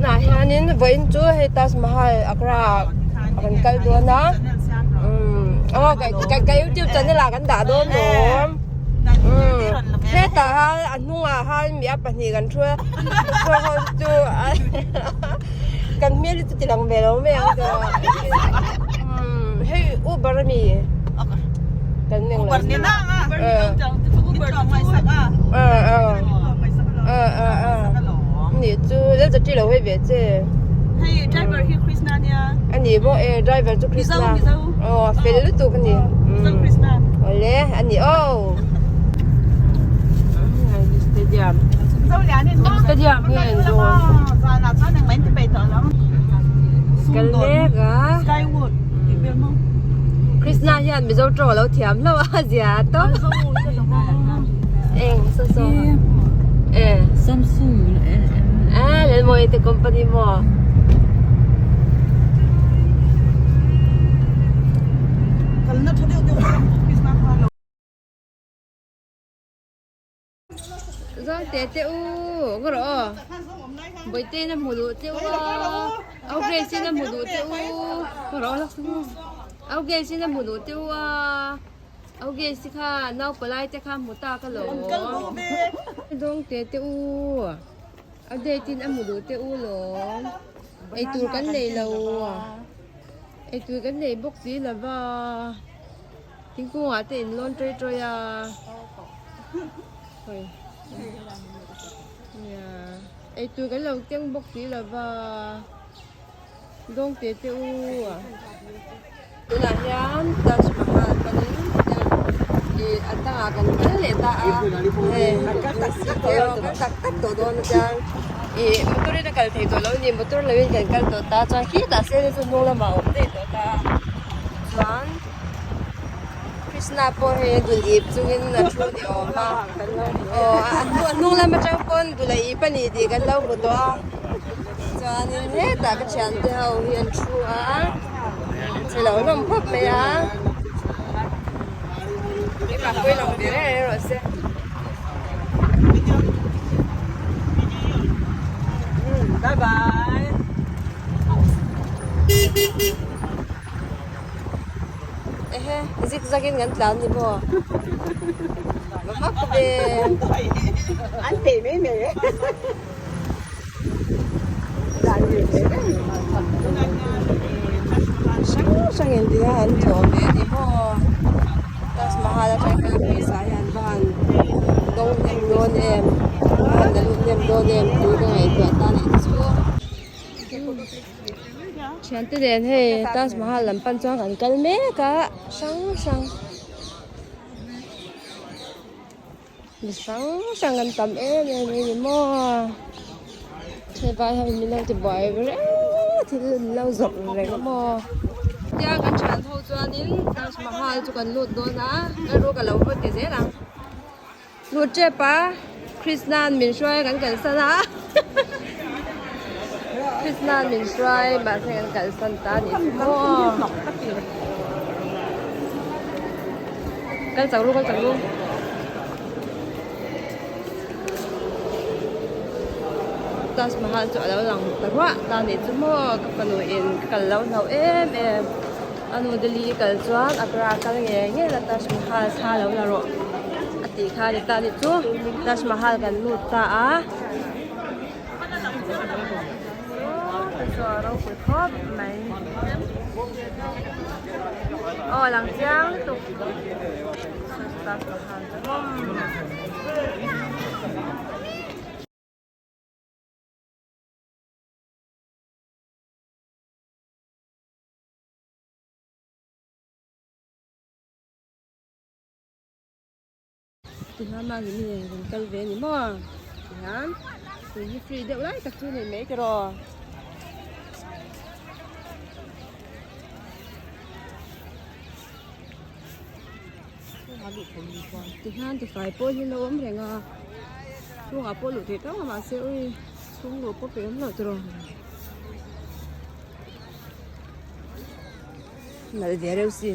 Tunah hianin vawiin chu hei Taj Mahal Agra ah kan kal dawn a umm aw ka youtube channel ah kan dah dawn lawm umm hetah hian a hnungah hian mi a pahnih kan thu a thu ho chu kan hmel hi chu ti lang ve lo mai ang tawh umm hei uber ami kan eng lo Nih chu lel chati lo hei ve che. Hei driver hi Krishna nia. Ani maw e driver chu Krishna. Mizo Mizo. Aw fel lutuk ani. Mizo Krishna. Awle ani aw. Stadium. Stadium hi an dawn. Zana chuan engmah in ti peih tawh lo. Kal mek a. Skywood. Krishna hian Mizo tawng a lo thiam hlauh a zia tawp. Eng saw saw. E. Samsung. A Lalmawii te company maw. Kalna tha deuh deuh Krishna kha lo. Zawng te te u ka rawh aw Bawihte in a hmu duh che u a Au Grace in a hmu duh che u ka rawh lawk Au Grace in a hmu duh che u a Au Grace kha naupalai te kha hmu ta ka lo Zawng te te u a date in a hmu duh che u lawm eitur kan nei lo eitur kan nei bawk si lova. Thingkung ah te in lawn tawih tawih a hawi nia eitur kan lo keng bawk si lova dawng te te u a tunah hian Taj Mahal panin ih a dangah kan kal leh ta a hei kal tak tak tawh dawn a chuan ih motor in a kal thei tawh lo a ni motor lo in kan kal tawh ta chuan khitah sen hi chu hnung lamah a awm daih tawh ta a chuan. Krishna pawh hei dul ip chungin a thu ni awm a aw a hnung lam atang pawn dul a ip a ni tih kan lo hmu tawh a chuanin hetah ka thiante ho hi an thu a chhe lo hlawm khawp mai a keimah pawhin awm ve reng reng rawh se. Bye bye. Ehe zigzag in kan tlan ni maw va hmak ve an pe mai mai e hrang hrang in tia an tlawh ve ni maw Taj Mahal atang hian pawisa hi an va han dawng hnem dawn em va han la lut hnem dawn em tih ka ngaihtuah ta nih chu. Thiante nen hei Taj Mahal lam pan chuan kan kal mek a hrang hrang mi hrang hrang an tam em em a ni maw he vai ho in min lo ti buai reng a thil an lo zawrh reng a maw tia kan thian ho chuanin Taj Mahal chu kan lut dawn a ka ru ka lo va ti zel ang. Lut tep a, Krishna'n min hruai kan kalsan a Krishna'n min hruai mahse kan kalsan ta a nih chu maw. Kal chak ru kal chak ru. Taj Mahal chu a lo lang ta ruah ta a nih chu maw ka fanu in ka kal lo hlauh em em a nu Delhi kal chuan Agra kal ngei ngei la Taj Mahal thla lo la rawh a tih kha a ni ta a ni chu Taj Mahal kan lut ta a ropui khawp mai aw lang chiang lutuk Taj Mahal chu Tihian mahni mi nen kan kal ve a ni maw tihian tui hi free deuh lai tak chu a ni mai tiraw. Tihian tifai pawh hi lo awm reng a chhungah pawh luh theih teuh a mahse ui chhung luh pawh peih awm loh tiraw. Nalh ve reuh si.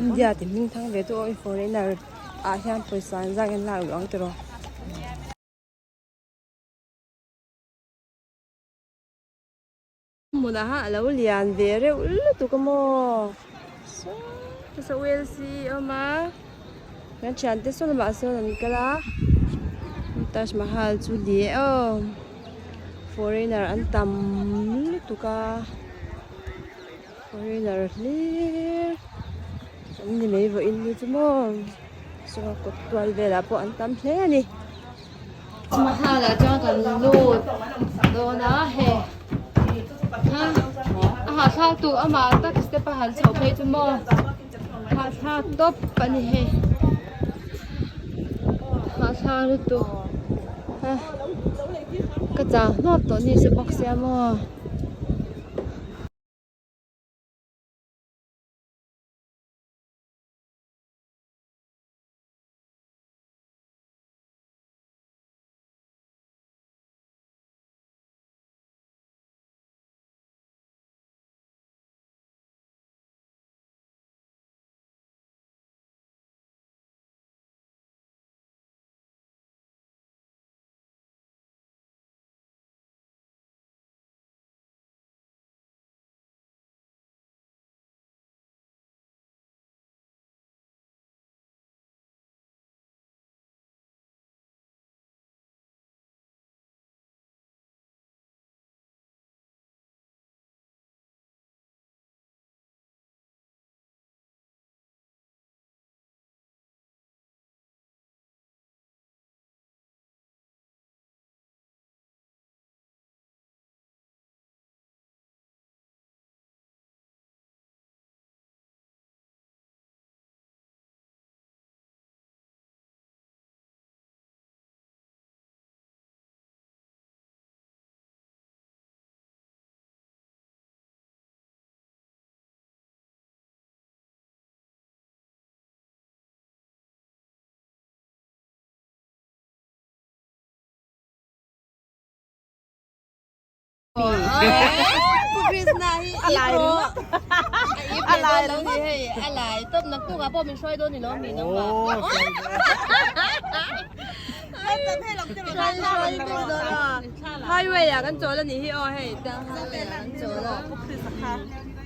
India ti hming thang ve chu aw foreigner ah hian pawisa an zak in lak luh ang tiraw. hmunah khan a lo lian ve reuh lutuk a maw saw saw ulc a awm a kan thiante saw lamah sawn an kal a Taj Mahal chu ni e aw foreigner an tam lutuk a foreigner hlir an ni mai vawiin ni chu maw saw kawt tual velah pawh an tam hle a ni. Mahal ah chuan kan lut dawn a hei a a hahthlak tur amah tak step a han chhoh phei chu maw hahthlak tawp a ni hei hahthlak lutuk a ka chang hlawp tawh ni se bawk sia maw. Highway ah kan chawl a nih hi aw hei highway ah kan chawl a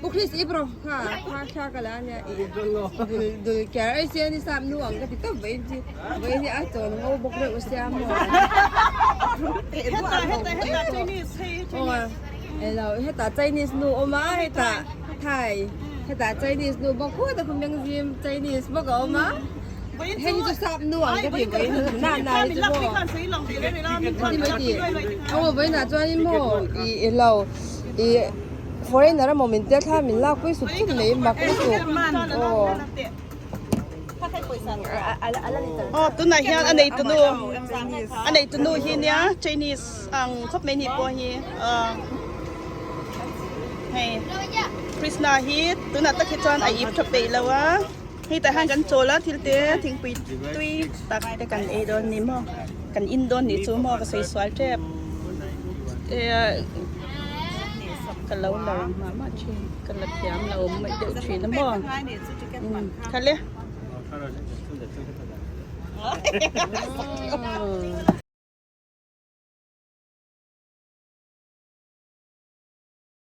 Pu Chris i bro kha kha thla ka la ania i dul dul ker ai sia ni sap nu ang ka ti tawp vawiin chu vawiin hi a chawl ngo bawk reuh sia maw Elo hetah Chinese nu awm a hetah Thai hetah Chinese nu bawk huat a khu mengzim Chinese bawk a awm a hei hi chu sap nu ang ka ti vawiin na na hi chu maw ti mai ti aw vawiin ah chuan in maw i elo i foreigner emaw min tel thla min lak pui sup sup mai mak lutuk aw. Aw tunah hian a nei tunu a nei tunu hi nia Chinese ang khawp mai ni pawh hi aw hei Krishna hi tunah tak hi chuan a ip tha peih lo a hei tah hian kan chawl a thil te thingpui tui tak te kan ei dawn ni maw kan in dawn nih chu maw ka sawi sual tep ka lo la mah mah thin ka la thiam lo mai deuh thin a maw. Khale.